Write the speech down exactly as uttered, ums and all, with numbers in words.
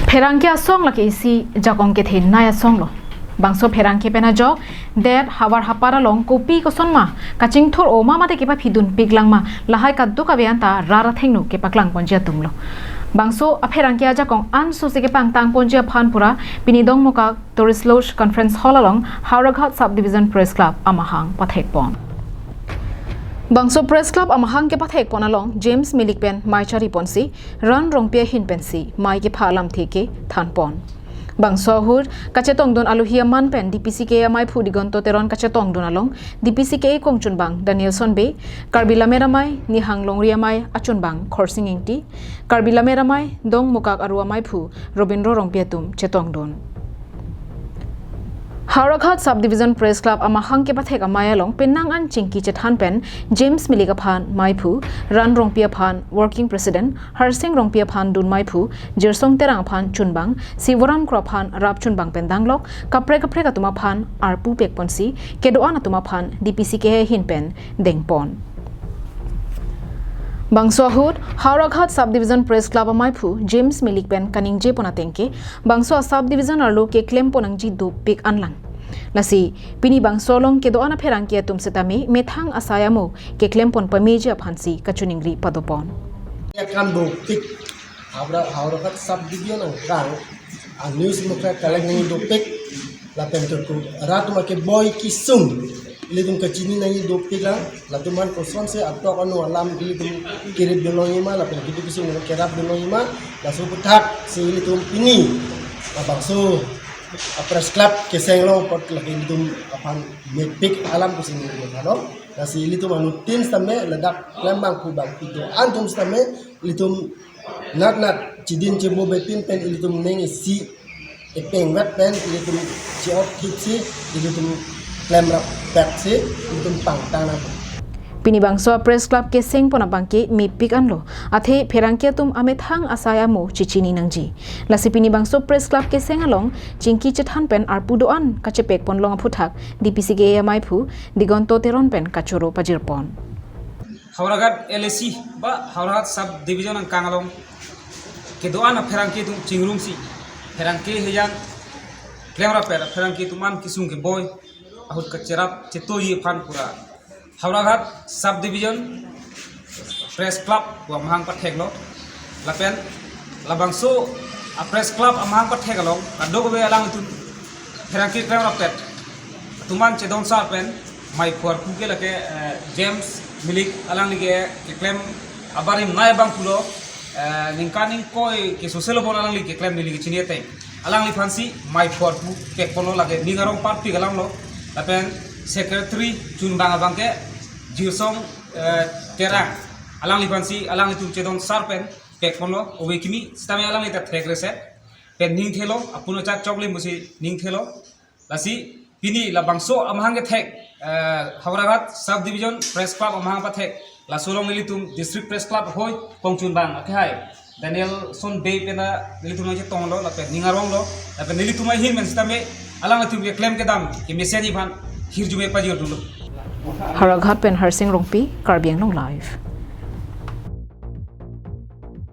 Pherangke asong lake isi jakong kethenei asong lo. Bangso pherangke pen ajok, det havar hapar along kopi kosonma kachingthur oma mate kepaphidun piklang ma, lahai kadokave anta rat athengno kepaklang ponji atum lo. Bangso apherangke ajakong ansose kepangtang ponji aphan pura pini Dongmukak Tourist Lodge Conference Hall along Howraghat Subdivision Press Club amahang pathek pon. Bangso Press Club amahang kepathek pon along James Milik pen mei chari ponsi, Ran Rongpi ahin pensi mei kepha alamthe kethan pon. Bangso ahut kachetongdun alohi aman pen D P C K A amaiphu Digonto Teron kachetongdun along D P C K A kongchunbang Danielson Bey, Karbi Lammet Amei Nihang Longri Amei achunbang Khorsing Ingti, Karbi Lammet Amei Dongmukak Aru amaiphu Robindro Rongpi atum chetongdun. Howraghat Subdivision Press Club amahang kepathek amei along penang an chingki chethan pen James Milik aphan meiphu, Ran Rongpi aphan Working President, Harsing Rongpi aphan dun meiphu, Jirsong Terang aphan chunbang, Sivoram Kro aphan rap chunbang pen danglok kaprek kaprek atum aphan arpu pek ponsi kedo-an atum aphan D P C K A ahin pen dengpon. Bangso ahut Howraghat Subdivision Press Club amaiphu James Milik pen kaningje pon atengke, bangso a-subdivision arlo keklem pon nangji dopik anlang. Lasi pini bangso along kedo-an apherangke atum setame methang asai amo keklem pon pameji aphansi kachiningri padopon. Akam dopik Howraghat Subdivision angkang a-news mukha kalek nangji dopik, lapen ke rat atum akeboi kesung ilitum kachini nangji dopik lang, latum an kosonsi atok anu alam ilitum kerip dun longji ma, lapen kedo kesung kerap dun longji ma, laso aputhaksi ilitum pini labangso a-press club keseng along apot lake ilitum aphan mepik alam pusi ilitum thanlo. Lasi ilitum anuttin setame ladak klem bangphu bangphi do-an atum setame ilitum natnat chidin chebo bepin pen ilitum ning isi epeng vet pen ilitum chi-ot thipsi ilitum klem rapetsi ilitum pangtang nang. Pini bangso a-press club keseng pon abangke mepik anlo, athe pherangke atum amethang asai amo chechini nangji. Lasi pini bangso press club keseng along chingki chethan pen arpu do-an kachepek pon long aphuthak D P C K A amaiphu Digonto Teron pen kachoro pajir pon. Howraghat L A C ba Howraghat Subdivision angkang along kedo-an apherangke atum chingrumsi, pherangke hejang klem rapet apherangke atum an kesung keboi ahut kacherap chetoji aphan pura Howraghat Subdivision Press Club pu amahang patheklo. Lapen labangso a-press club amahang pathek along kadokave alanglitum pherangke klem rapet atum an chedon sar pen meiphu arpu ke lake, eh, James Milik, alangli ke keklem abarim nai abang pulo, eh, ningkan ingkoi ke soselo bon alangli keklem, neli kechini ateng. Alangliphansi meiphu arpu pek ponlo, lake ning arong parpik alam lo. Lapen secretary chunbang abangke Jirsong, eh, Terang, alangliphansi alanglitum chedon sar pen pek ponlo, ove kimi setame alangli ta thek rese pen ning thelo, apun achak choklim pusi ning thelo. Lasi pini labangso amahang kethek, eh, Howraghat Subdivision Press Club amahang pathek, laso along nelitum District Press Club ahoi kongchunbang akehai Danielson Bey pen nelitum nangchetonglo, lapen ning aronglo, lapen nelitum ahin pen setame alanglitum keklem kedam kemesenji aphan hirjume pajir dunlo. Howraghat pen Harsing Rongpi, Karbi Anglong Live.